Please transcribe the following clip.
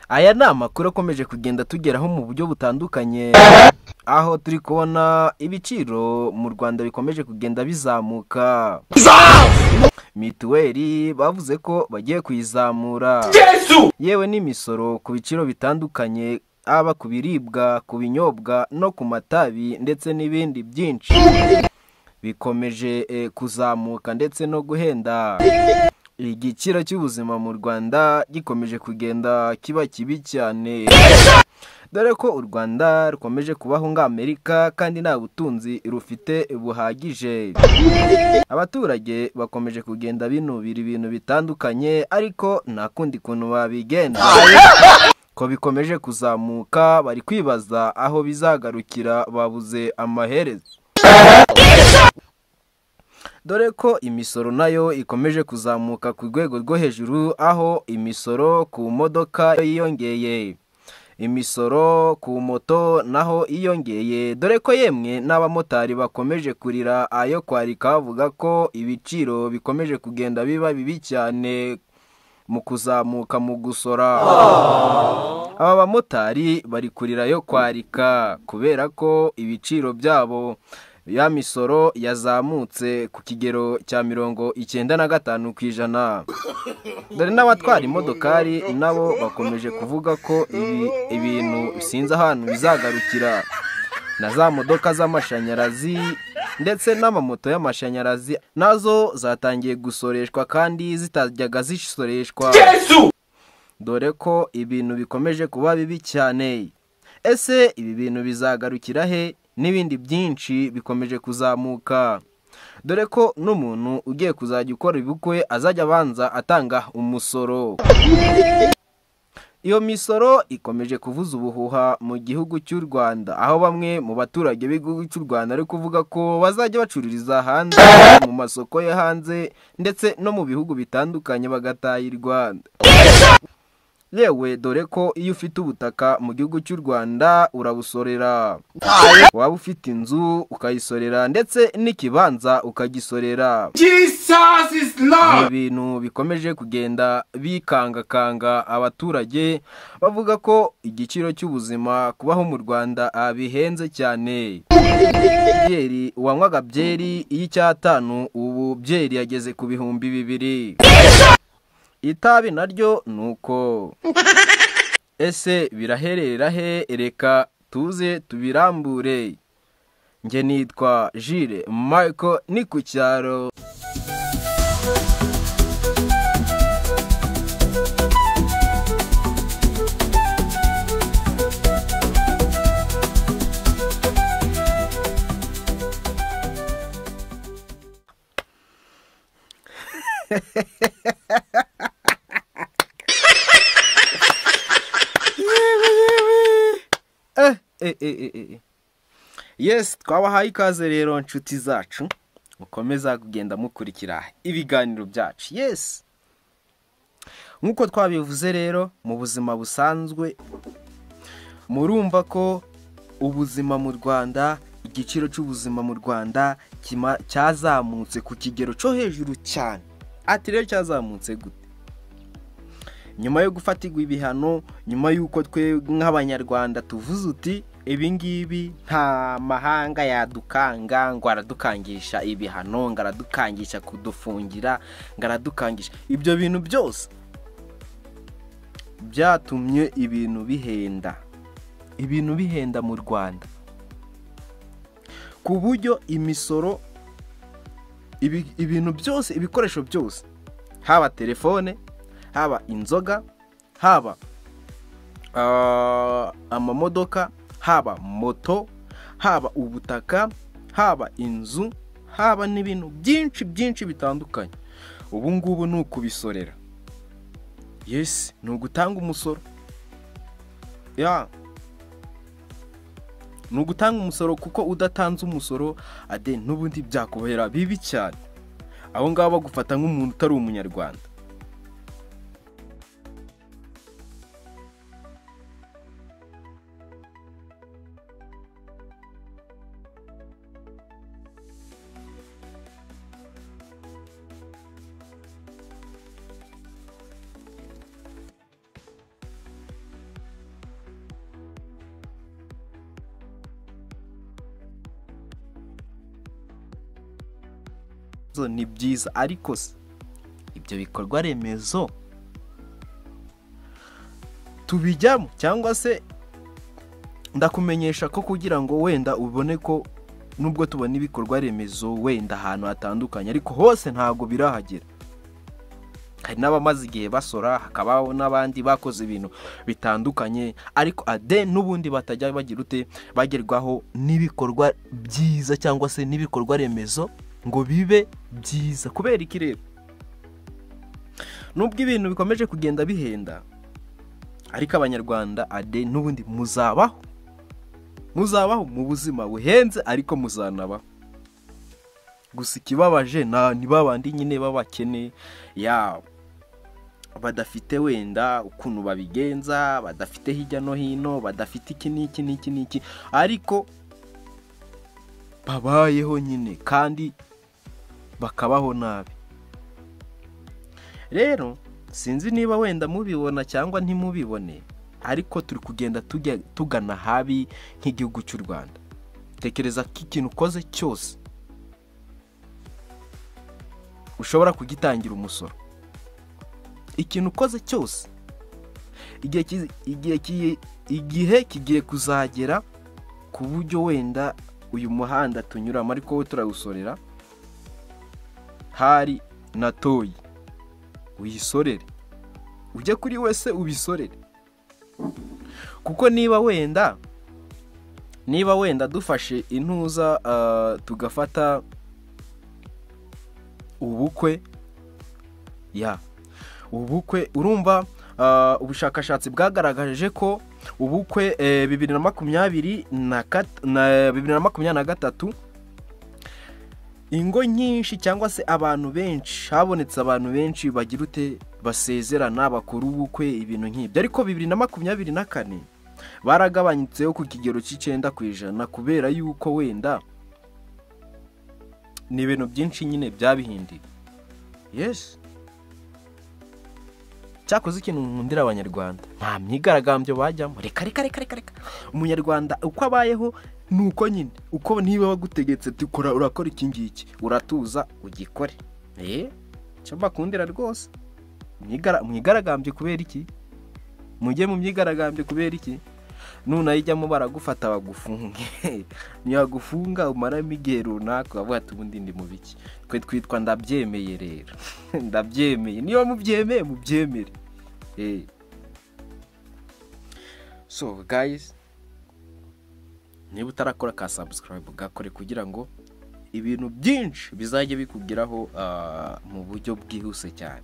Aya ni amakuru akomeje kugenda tugeraho mu buryo butandukanye, aho turi kubona ibiciro mu Rwanda bikomeje kugenda bizamuka. Mituweli bavuze ko bagiye kuyizamura, yewe n'imisoro ku biciro bitandukanye, aba ku biribwa, ku binyobwa no ku matabi ndetse n'ibindi byinshi bikomeje kuzamuka ndetse no guhenda. Igiciro cy'ubuzima mu Rwanda gikomeje kugenda kiba kibi cyane, dore ko u Rwanda rukomeje kubaho nk'Amerika kandi nta butunzi rufite buhagije. Abaturage bakomeje kugenda binubira ibintu bitandukanye, ariko nta kundi kuntu babigenza ko bikomeje kuzamuka. Bari kwibaza aho bizagarukira, babuze amaherezo, dore ko imisoro nayo ikomeje kuzamuka ku rwego rwo hejuru, aho imisoro ku modoka yiyongeye, imisoro ku moto naho iyongeye, dore ko yemwe n'abamotari bakomeje kurira ayo kwarika, bavuga ko ibiciro bikomeje kugenda biba bibi cyane mu kuzamuka mu gusora. Aba bamotari bari kurira ayo kwarika kubera ko ibiciro byabo ya misoro yazamutse ku kigero cya 95%. Dore n'abatwara imodokari nabo bakomeje kuvuga ko ibintu sinzi ahantu bizagarukira, na za modoka z'amashanyarazi ndetse n'amamoto y'amashanyarazi nazo zatangiye gusoreshwa kandi zitajyaga zisoreshwa, dore ko ibintu bikomeje kuba bibi cyane. Ese ibi bintu bizagarukira he? N'ibindi byinshi bikomeje kuzamuka, dore ko n'umuntu ugiye kuzajya ukora ubukwe azajya abanza atanga umusoro. Iyo misoro ikomeje kuvuza ubuhuha mu gihugu cy'u Rwanda, aho bamwe mu baturage b'igihugu cy'u Rwanda ari kuvuga ko bazajya bacururiza hanze, mu masoko yo hanze ndetse no mu bihugu bitandukanye bagataha i Rwanda. Yewe dore ko iyo ufite ubutaka mu gihugu cy'u Rwanda urabusorera, waba ufite inzu ukayisorera ndetse n'ikibanza ukagisorera. Jesus is Lord. Ibintu bikomeje kugenda bikangakanga abaturage, bavuga ko igiciro cy'ubuzima kubaho mu Rwanda bihenze cyane. Byeri uwanywaga byeri y'icyatanu ubu byeri yageze ku 2000. Itabi naryo nuko. Ese biraherera he? Reka tuze tubirambure. Nge nitwa Jire Michael, ni ku cyaro. Yes, twabahaye ikaze rero nshuti zacu, mukomeza kugenda mukurikira ibiganiro byacu. Yes, nkuko twabivuze rero mu buzima busanzwe, murumva ko ubuzima mu Rwanda, igiciro cy'ubuzima mu Rwanda cyazamutse ku kigero cyo hejuru cyane. Ati rero cyazamutse gute? Nyuma yo gufatirwa ibihano, nyuma y'uko twe nk'abanyarwanda tuvuze uti ibi ngibi nta mahanga yadukanga, ngo aradukangisha ibihano, ngo aradukangisha kudufungira, ngo aradukangisha ibyo bintu byose, byatumye ibintu bihenda, ibintu bihenda mu Rwanda, ku buryo imisoro, ibintu byose, ibikoresho byose, haba telefone, haba inzoga, haba amamodoka, haba moto, haba ubutaka, haba inzu, haba n'ibintu byinshi byinshi bitandukanye. Ubu ngubu ni ukubisorera. Yes, ni ugutanga umusoro. Ya, ni ugutanga umusoro, kuko udatanze umusoro ade n'ubundi byakubera bibi cyane. Abo ngabo bagufata nk'umuntu utari umunyarwanda. Ni byiza, ariko se ibyo bikorwa remezo tubijyamo? Cyangwa se ndakumenyesha ko kugira ngo wenda ubone ko nubwo tubona ibikorwa remezo wenda ahantu hatandukanye, ariko hose ntabwo birahagera. Hari n'abamaze igihe basora, hakabaho n'abandi bakoze ibintu bitandukanye, ariko ade n'ubundi batajya bagira ute, bagerwaho n'ibikorwa byiza cyangwa se n'ibikorwa remezo ngo bibe byiza. Kubera iki rero? Nubwo ibintu bikomeje kugenda bihenda, ariko Abanyarwanda ade n'ubundi muzabaho, muzabaho mu buzima buhenze, ariko muzanabaho. Gusa ikibabaje ni babandi nyine b'abakene yabo, badafite wenda ukuntu babigenza, badafite hirya no hino, badafite iki n'iki n'iki n'iki, ariko babayeho nyine kandi bakabaho nabi. Rero sinzi niba wenda mubibona cyangwa ntimubibone, ariko turi kugenda tujya tugana habi nk'igihugu cy'u Rwanda. Tekereza ko ikintu ukoze cyose ushobora kugitangira umusoro. Ikintu ukoze cyose, igihe kigiye kuzagera ku buryo wenda uyu muhanda tunyuramo ariko wo turawusorera, hari na toyi uyisorere, ujye kuri wese ubisorere. Kuko niba wenda dufashe intuza, tugafata ubukwe ya ubukwe, urumva, ubushakashatsi bwagaragaje ko ubukwe 2023 ingo nyinshi cyangwa se abantu benshi, habonetse abantu benshi bagira ute, basezerana, bakora ubukwe, ibintu nk'ibyo. Ariko 2024 baragabanyutseho ku kigero cy'9%, kubera yuko wenda ni ibintu byinshi nyine byabihindiye. Yes, cyakoze ikintu nkundira Abanyarwanda, nta myigaragambyo bajyamo. Reka reka reka reka reka, Umunyarwanda uko abayeho ni uko nyine, uko niba bagutegetse dukora, urakora iki ngiki, uratuza ugikore. Icyo mbakundira rwose, mwigaragambye kubera iki? Mujye mu myigaragambyo kubera iki? Nunayijyamo baragufata bagufunge. Ntibagufunga, umaramo igihe runaka bavuga ati: "Ubundi ndi mu biki?" Twe twitwa ndabyemeye. Rero ndabyemeye, niba mubyemeye mubyemere. So guys, niba utarakora ka subscribe, gakore kugira ngo ibintu byinshi bizajye bikugeraho mu buryo bwihuse cyane.